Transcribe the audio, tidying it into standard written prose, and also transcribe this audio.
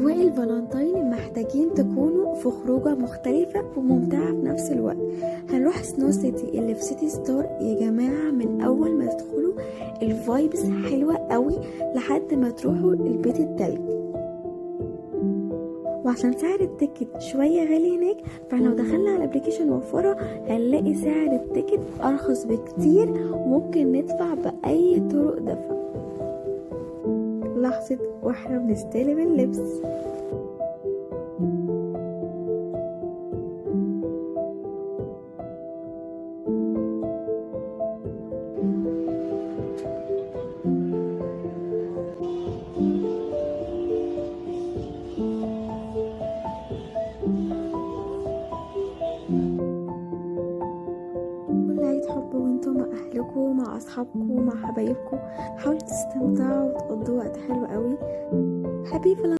أجواء الفالنتين محتاجين تكونوا في خروجة مختلفة وممتعة في نفس الوقت. هنروح Snow City اللي في City Star. يا جماعة من أول ما تدخلوا ال vibes حلوة قوي لحد ما تروحوا البيت التلج. وعشان سعر ال ticket شوية غالي هناك، فاحنا لو دخلنا على ال application وفرة هنلاقي سعر ال ticket ارخص بكتير، وممكن ندفع بأي طرق دفع. لحظة واحنا بنستلم اللبس. كل عيد حب وانتم مع اهلكم، مع اصحابكم، مع حبايبكم، حاولوا تستمتعوا وتقضوا وقت حلو قوي. Happy.